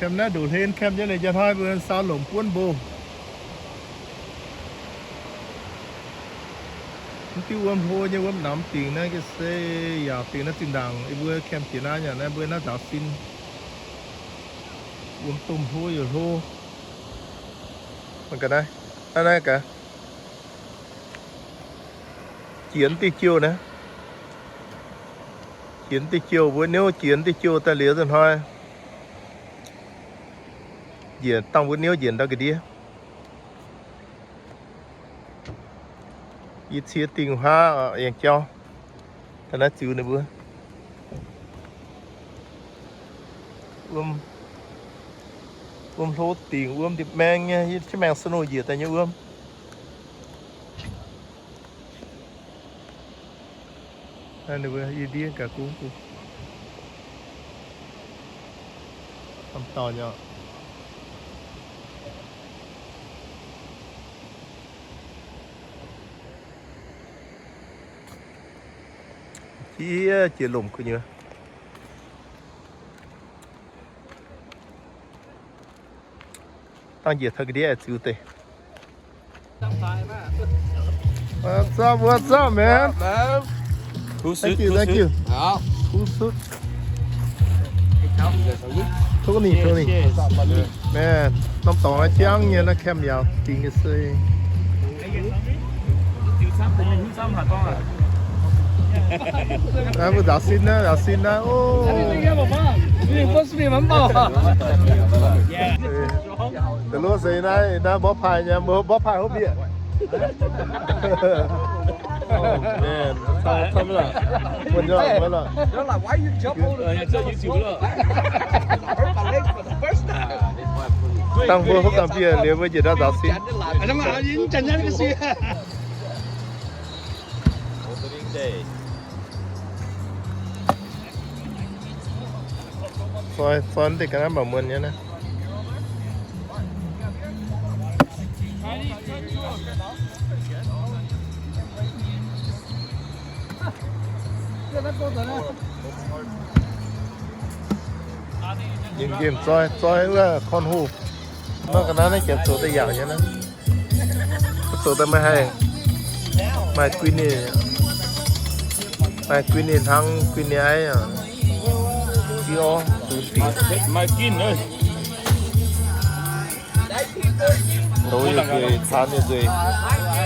Camp naaiv ndoqc hlen camp nyei, ninh njang hnoi mbuo saau lomc buonv mbo. Mv diuv wuom hlo nyei, wuom namx dingc naaiv se yaac dingc naaiv zinh ndaangc yie mbuo camp jiex naaiv nyanc naaiv mbuo naaiv nzaaux sin. Wuom domh hlo yaac hlo. Mangc gaax naaiv, naaiv, naaiv gaax. Jiex diuh jouh naaiv. Jiex diuh jouh, mbuo niouv jiex diuh jouh daaih liuz zinh hnoi. Njiec dangh mbuo niouv njiec ndau ga'ndiev. Yie cie dingh huaav yangh jauv. Daaih naaiv ziux ninh mbuo. Wuom, wuom hlo dingc, wuom ndie-maeng nyei, yie cie maengx snow njiec daaih nyei wuom. Naaiv ninh mbuo yie ndiev ga'gungv, am dauh nyei. Jiex, jiex lomc gu'nyuoz. Dangh njiec taux ga'ndiev ziux deix. What's up, what's up, man? Thank you, thank you. Cool suit. Tony, Tony. Man, norm dorngx jangv nyei, naaiv camp yaac dingc nyei se. Naaiv mbuo nzaaux sin naaiv, nzaaux sin naaiv, o. Da'luoqv se naaiv, naaiv mborqv paaiv nyei, mbuo mborqv paaiv hopv bieqc. Oh, man. Camv, camv lorqc. Buonc nyei, buonc lorqc. Dangh mbuo hopv dangh bieqc liuz mbuo njiec ndau nzaaux sin. Zoi, zoi deix ga'naaiv mangc muonc nyei naaiv. Nqemh nqemh zoi, zoi wuov korn hopv. Nor ga'naaiv naaiv janx zoux daaih yaauc nyei naaiv. Zoux daaih maiv haih, maaih guini, maaih guini hnangv guini aiv aqv. Ziv orv, zoux dingc. Maaih ginh. Ndouz nyei nzueic, caan nyei nzueic.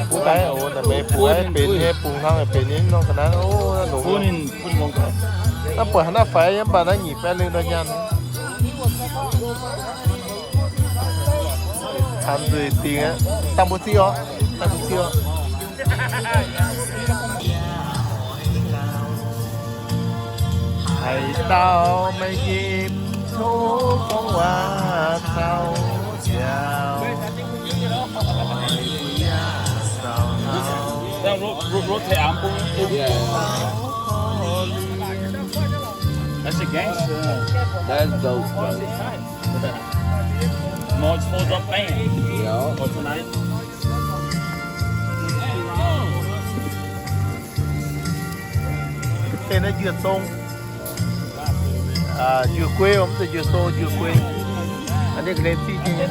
Bungx aiv oc, naaic meih bungx aiv benx nyei, bungx hnangv benx nyei nor ga'naaiv oc, ndouz. Naaiv buatc naaiv faix yiem mv baac naaiv nyic baeqv liuz nor nyaanh. Caan nzueic dingc aqv. Dangh mbuo ziqv orv, dangh mbuo ziqv orv. Haaix dauh maiv nqemh tov gorngv waac caux nziaaux. That's a gangster. That's dope, bro. March fourth up band. Yeah. For tonight. Deix naaiv njuov zong, njuov guei, mv zeiz njuov zong, njuov guei. Aa, ninh ga'hlen ziqv nyei.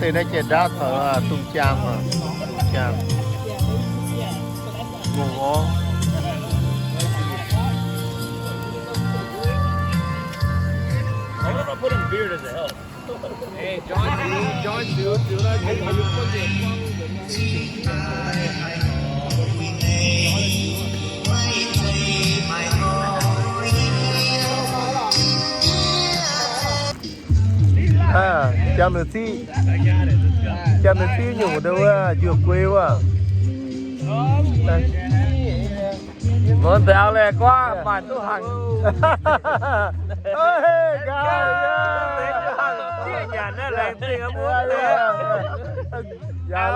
Deix naaiv jiex ndaatv caux dungz jaang, dungz jaang. Ngongh orv. Jangx ninh ziqv, jangx ninh ziqv nyungc wuov njuov guei wuov. Mbuo nzaaux laeh guaav maanc duqv hanc. Nyanc naaiv laengz zingh mbuo. Jangx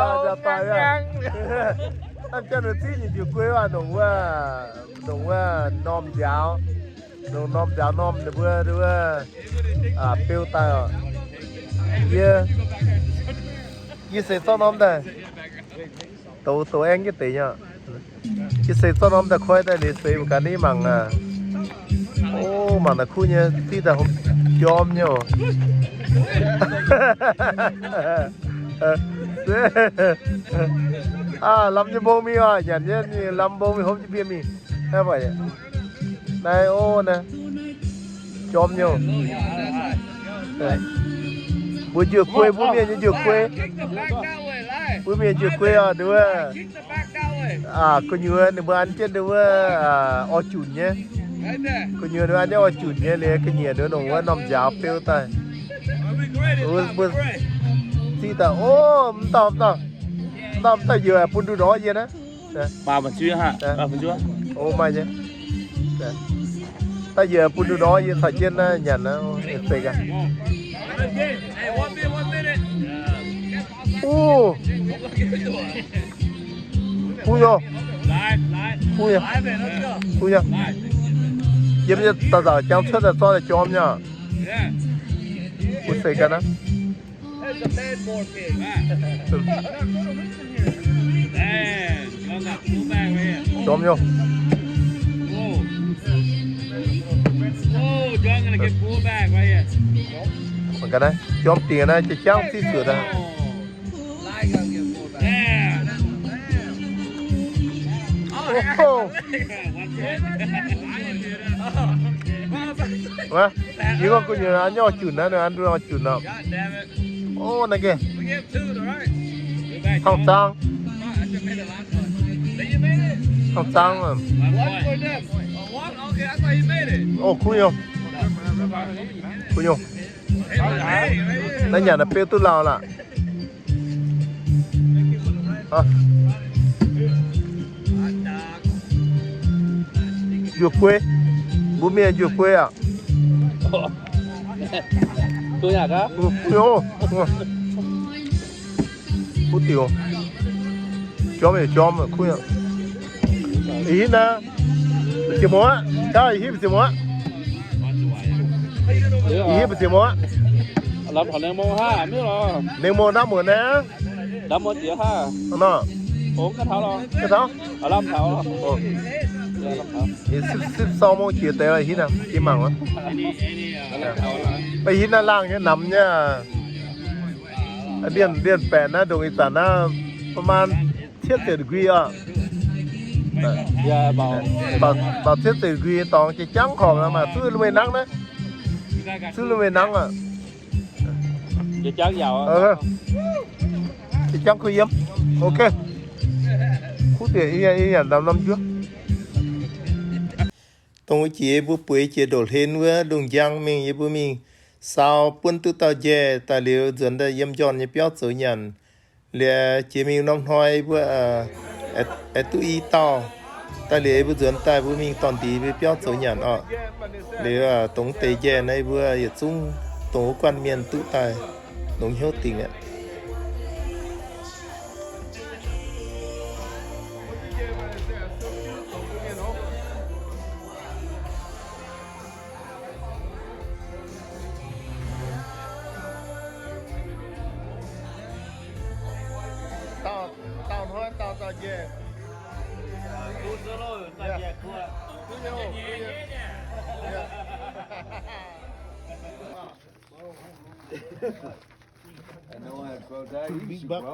ninh ziqv nyungc njuov guei wuov, nongc wuov, nongc wuov normh nziaaux, nongc normh nziaaux normh ninh mbuo, ninh mbuo beu daaih oc. Yie, yie seix zorqv norm daaih. Douz, douz aengv jienv deix nyei. Yie seix zorqv norm daaih koi daaih liuz seix mbuo gaax ninh mangc aac. O, Mangc naaiv kuv nyei, div daaih jorm nyei oc. Lamh nyei mbong mingh oc, nyanc nyei lamh mbong mingh hopv jienv biei mingh. Naaiv o, naaiv jorm nyei oc. Mbuo njuov guei, mbuo mienh nyei njuov guei. Mbuo mienh njuov guei oc, nduov. Gu'nyuoz ninh mbuo an jienv nduov, orv junc nyei. Gu'nyuoz nduov an jienv orv junc nyei liuz, ga'nyiec nduov nongc wuov norm nziaaux beu daaih. Mbuo ziqv daaih, o, mv dauh, mv dauh, mv dauh, mv dauh yie bun nduqc ndorv yie naaiv. Maaih nyei. Daaih yie bun nduqc ndorv yie caux jienv naaiv nyanc naaiv, fei gaax. Kuv nyei, kuv nyei, kuv nyei. Yiem nyei daaih nzauc jangx cuotv daaih zorqv daaih jorm nyei. Kuv seix ganh aqv. Jorm nyei. Mangc gaax naaiv, jorm dingc naaiv, jiex jangv ziqv zuoqc naaiv. Yie gorngv gu'nyuoz an nyei orv junc naaiv, ninh an nduov orv junc nor. O, naaiv gengh hnangv zaang. Hnangv zaang. O, kuv nyei. Kuv nyei. Naaiv nyanc naaiv beu duqv lauh laqc. Njuov guei. Mbuo mienh njuov guei aqv. Kuv diuc. Jorm yaac jorm, kuv. Ih hitv naaiv, ziepc mouz aqv. Ih hitv ziepc mouz aqv. Nengh mouz ndapv muonz naaiv. Nor, taux, sipv sau mong jiex deix, hitv naaiv jiex mangc. Maiv hitv naaiv laangh nyei, namx nyei. Lienh, lienh baeqc naaiv ndongc ih zanc naaiv, ประมาณ cietv ziepc degree oc. Mbac cietv ziepc degree dorngx jiex jangv korc, maaih zuqv lungh mengh nangv naaiv. Zuqv lungh mengh nangv oc. Jiex jangv kuv yiem. Ok. Kuv diex yie nyanc ndau norm njuov. Dongh wuov jiex mbuo bueix jiex ndoqc hlen wuov lungh njang mingh, yie mbuo mingh saau buonv duqv dauh njaih daaih liuz nzuonx daaih yiem njorn nyei biauv zoux nyanc. Liuz jiex mingh norm hnoi mbuo aengx duqv i dauh daaih liuz mbuo nzuonx daaih mbuo mingh dorn-ndiex mbuo biauv zoux nyanc oc. Liuz dongh deix njaih naaiv mbuo yietc zungv dongh wuov guanh mienh duqv daaih longx hnyouv dingc aqv. Dauh, dauh hnoi dauh dauh njaih. Big buck.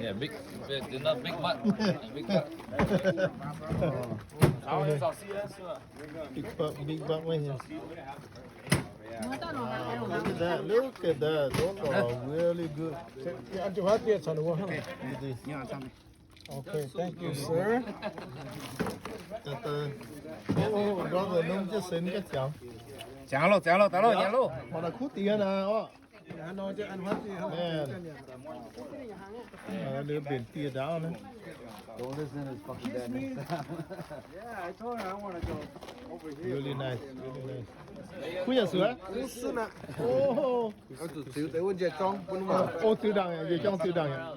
Yeah, big, big, not big buck. Big buck. Big buck, big buck right here. Wow, look at that, look at that. Those are really good. Okay, thank you, sir. Oh, brother, nung jienv senx gaax ziangx. Ziangx loh, ziangx loh, daaih loh, nyanc loh. Mangc naaiv kuv dingc naaic oc. Man. Liuz mbenc dieh ndaauv naaiv. Really nice, really nice. Kuv yaac suex. Oh. O, ziux ndaangc yaac, njiec jorng ziux ndaangc yaac.